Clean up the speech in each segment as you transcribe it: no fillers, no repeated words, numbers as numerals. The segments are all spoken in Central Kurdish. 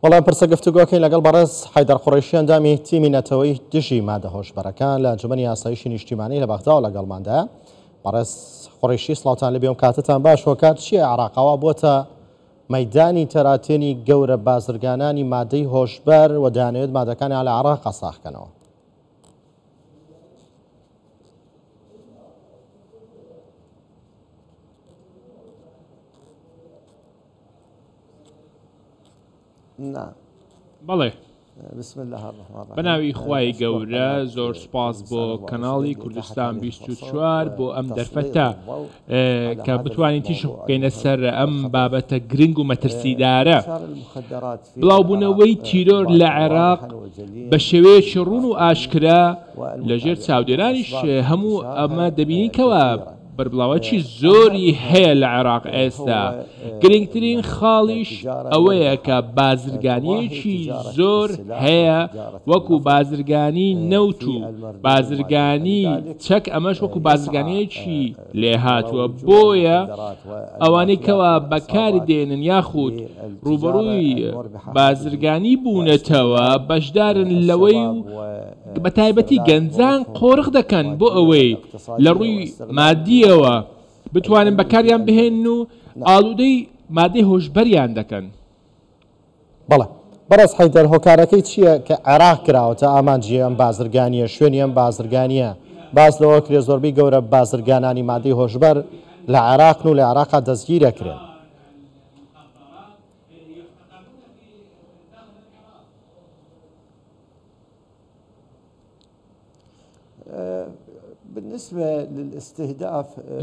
بەڵام پرسە گفتوگۆکەین لەگەڵ بەڕێز حەیدەر قوڕەیشی ئەندامی تیمی نەتەوەی دژی مادە هۆشبەرەکان لە ئەنجومەنی ئاسایشی نیشتیمانی لە بەغداوە لەگەڵماندایە. بەڕێز قوڕەیشی سڵاوتان لێبێ و کاتتان باش. هۆکار چییە عێراق ئاوا بووەتە مەیدانی تەراتێنی گەورە بازرگانانی مادەی هۆشبەر و دەیانەوێت مادەکانیان لە عێراق ساغکەنەوە؟ بەڵێ بەناوی خوای گەورە زۆر سوپاس بۆ کەناڵی کوردستان 24 بۆ ئەم دەرفەتە کە بتوانین تیشک بکەینە سەر ئەم بابەتە گرنگ و مەترسیدارە. بڵاوبوونەوەی تیرۆر لە عێراق بە شێوەیەکی ڕوون و ئاشکرا لەژێر چاودێرانیش هەموو ئەمە دەبینین کەوا بەربڵاوەکی زۆری هەیە لە عێراق ئێستا، گرنگترین خاڵیش ئەوەیە کە بازرگانییەکی زۆر هەیە وەکو بازرگانی نەوت و بازرگانی چەک ئەمەش وەکو بازرگانییەکی لێهاتووە بۆیە ئەوانەی کەوا بەکاری دێنن یاخود ڕووبەڕووی بازرگانی بوونەتەوە بەشدارن لەوەی و بەتایبەتی گەنجان قۆرخ دەکەن بۆ ئەوەی لە ڕووی مادییەوە بتوانن بەکاریان بهێنن و ئاڵوودەی مادەی هۆشبەریان دەکەن. بەڵێ بەڕێز حەیدەر هۆکارەکەی چییە کە عێراق کراوەتە ئامانجی ئەم بازرگانییە، شوێنی ئەم بازرگانییە؟ باس لەوە کرێ زۆربەی گەورە بازرگانانی مادەی هۆشبەر لە عێراقن و لە عێراقا دەستگیرەکرێن.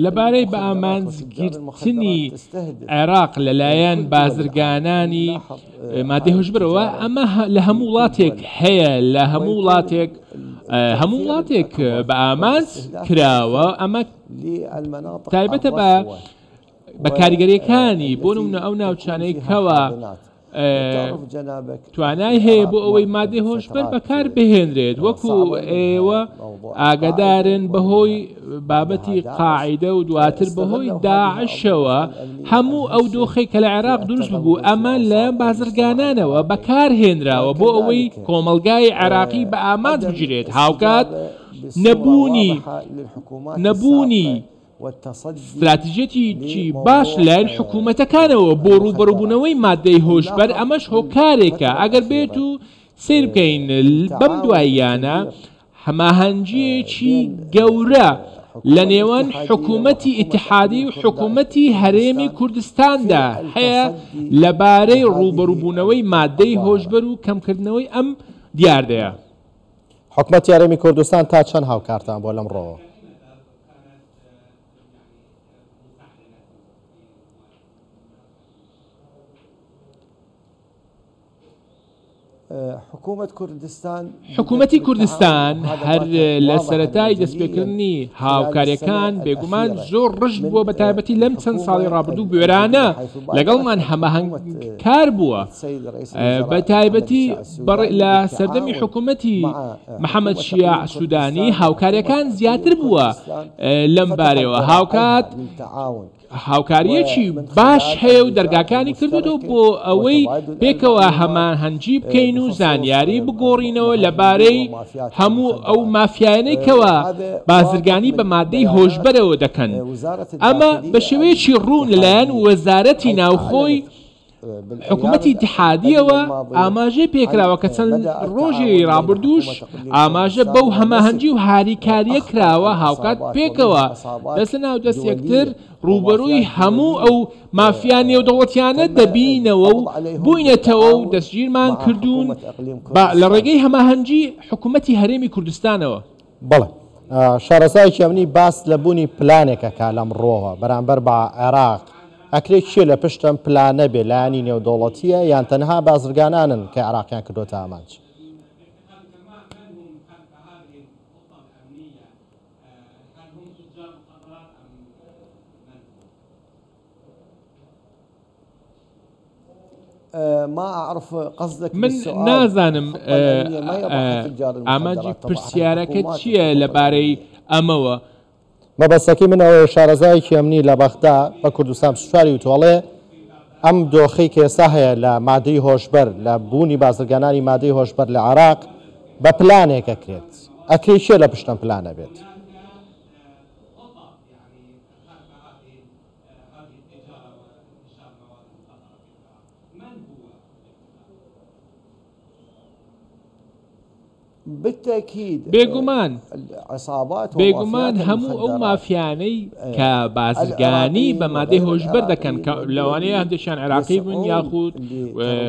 لەبارەی بەئامانجگرتنی عێراق لەلایەن بازرگانانی مادەی هۆشبەرەوە، ئەمە لە هەموو وڵاتێک هەیە، لە هەموو وڵاتێک هەموو وڵاتێک بە ئامانج کراوە، ئەمە تایبەتە بە بە کاریگەریەکانی بۆ نمونە ئەو ناوچانەی کەوا توانای هەیە بۆ ئەوەی مادەی هۆشبەر بەکار بهێنرێت وەکو ئێوە ئاگادارن بەهۆی بابەتی قاعیدە و دواتر بەهۆی داعشەوە هەموو ئەو دۆخێک کە لە عێراق دروست بوو ئەمە لە بازرگانانەوە بەکارهێنراوە بۆ ئەوەی کۆمەلگای عێراقی بە ئامانج بگیرێت هاوکات نەبوونی نەبوونی ستراتیژیەتێکی باش لەلایەن حکوومەتەکانەوە بۆ ڕووبەڕووبوونەوەی ماددەی هۆشبەر، ئەمەش هۆکارێکە ئەگەر بێت و سەیر بکەین بەم دواییانە هەماهەنگییەکی گەورە لە نێوان حکوومەتی ئیتحادی و حکوومەتی هەرێمی کوردستاندا هەیە لەبارەی ڕووبەڕووبوونەوەی ماددەی هۆشبەر و کەمکردنەوەی ئەم دیاردەیە. حکومەتی هەرێمی کوردستان تا چەند هاوکارتان بووە لەم ڕۆوە؟ حکوومەتی کوردستان هەر لە سەرەتای دەستپێکردنی هاوکاریەکان بێگومان زۆر ڕژد بووە بە تایبەتی لەم چەند ساڵی ڕابردوو بوێرانە لەگەڵمان هەماهەنگ کار بووە بە تایبەتی لە سەردەمی حکوومەتی محەمەد شیاع سودانی هاوکاریەکان زیاتر بووە لەم بارەوە هاوکات هاوکاریەکی باش هەیە و دەرگاکانی کردوەوە بۆ ئەوەی پێکەوە هەماهەنگی بکەین و زانیاری بگۆڕینەوە لەبارەی هەموو ئەو مافیایانەی کەوا بازرگانی بە مادەی هۆشبەرەوە دەکەن ئەمە بە شێوەیەکی ڕوون لەلایەن وەزارەتی ناوخۆی حکومەتی ئیتحادیەوە ئاماژەی پێکراوە کە چەند ڕۆژی ڕابردووش ئاماژە بەو هەماهەنگی و هاریکاریە کراوە هاوکات پێکەوە دەست لە ناو دەست یەکتر ڕووبەرووی هەموو ئەو مافیا نێودەوڵەتیانە دەبینەوە و بووینەتەوە و دەستگیرمان کردوون لە ڕێگەی هەماهەنگی حکومەتی هەرێمی کوردستانەوە. بەڵێ شارەزایەکی ئەمنی باس لە بوونی پلانێک ئەکا لەم ڕووەوە بەرامبەر بە عێراق، ئەکرێ کێ لە پشت ئەم پلانە بێ، لایەنی نێودەوڵەتییە یان تەنها بازرگانانن کە عێراقیان کردۆتە ئامانج؟ من نازانم ئامانجی پرسیارەکە چییە لەبارەی ئەمەوە. مەبەستەکەی من ئەوەیە شارەزایەکی ئەمنی لە بەغدا بە کوردستان 24 وتووە ئەڵێ. ئەم دۆخەی کە ئێستا هەیە لە مادەی هۆشبەر، لە بوونی بازرگانانی مادەی هۆشبەر لە عێراق بە پلانێک ئەکرێت، ئەکرێ کێ لە پشت ئەم پلانە بێت؟ بێگومان بێگومان هەموو ئەو مافیانەی کە بازرگانی بە مادەی هۆشبەر دەکەن کە لەوانەیە هەندێکیان عێراقی بن یاخود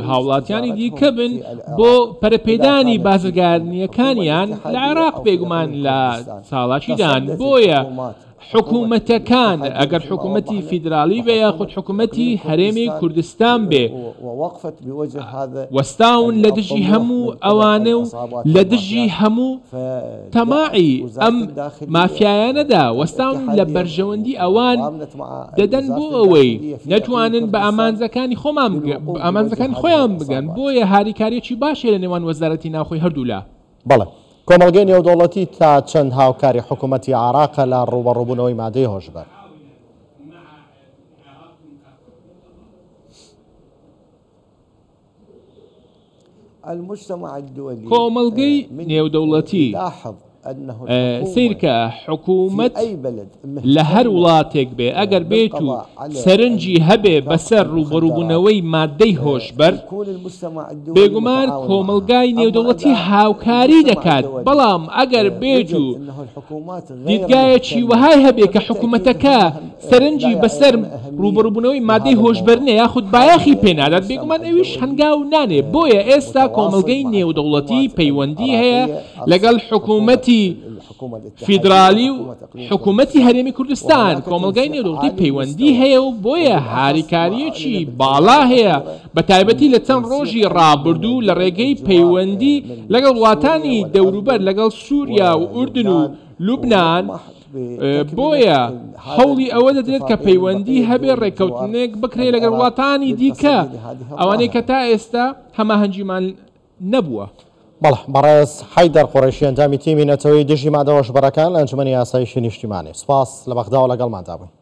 هاوڵاتیانی دیکە بن بۆ پەرەپێدانی بازرگانیەکانیان لە عێراق بێگومان لە چاڵاکیدان بۆیە حکوومەتەکان، ئەگەر حکوومەتی فیدراڵی بێ یاخود حکوومەتی هەرێمی کوردستان بێ، وەستاون لە دژی هەموو ئەوانە و لە دژی هەموو تەماعی ئەم مافیایانەدا وەستاون لە بەرژەوەندی ئەوان دەدەن بۆ ئەوەی نەتوانن بە ئامانجەکانی خۆمان ئامانجەکانی خۆیان بگەن، بۆیە هاریکارییەکی باش هەیە لە نێوان وەزارەتی ناوخۆی هەردوولا. بەڵێ. کۆمەڵگەی نێودەوڵەتی تا چەند هاوکاری حکومەتی عێراقە لە ڕووبەڕووبوونەوەی مادەی هۆشبەر؟ کۆمەڵگەی نێودەوڵەتی سەیرکە حکوومەت لە هەر وڵاتێک بێ ئەگەر بێت و سەرنجی هەبێ بەسەر ڕووبەڕووبوونەوەی ماددەی هۆشبەر، بێگومان کۆمەڵگای نێودەوڵەتی هاوکاری دەکات، بەڵام ئەگەر بێت و دیدگایەکی وەهای هەبێ کە حکوومەتەکە سەرنجی بەسەر ڕووبەڕووبوونەوەی ماددەی هۆشبەر نیە یاخود بایەخی پێ نادات، بێگومان ئەویش هەنگاو نانێ، بۆیە ئێستا کۆمەڵگەی نێودەوڵەتی پەیوەندی هەیە لەگەڵ حکوومەتی فیدرالی و حکوومەتی هەرێمی کوردستان، کۆمەڵگای نێودەوڵەتی پەیوەندی هەیە و بۆیە هاریکارییەکی باڵا هەیە بە تایبەتی لە چەند ڕۆژی ڕابردوو لە ڕێگەی پەیوەندی لەگەڵ وڵاتانی دەوروبەر لەگەڵ سووریا و ئوردن و لوبنان، بۆیە هەوڵی ئەوە دەدرێت کە پەیوەندی هەبێ ڕێککەوتنێک بکرێت لەگەڵ وڵاتانی دیکە ئەوانەی کە تا ئێستا هەماهەنگیمان نەبووە. بەڵێ بەڕێز حەیدەر قوڕەیشی ئەندامی تیمی نەتەوەیی دژی مادە هۆشبەرەکان لە ئەنجومەنی ئاسایشی نیشتیمانی سوپاس لە بەغداوە لەگەڵماندا بووین.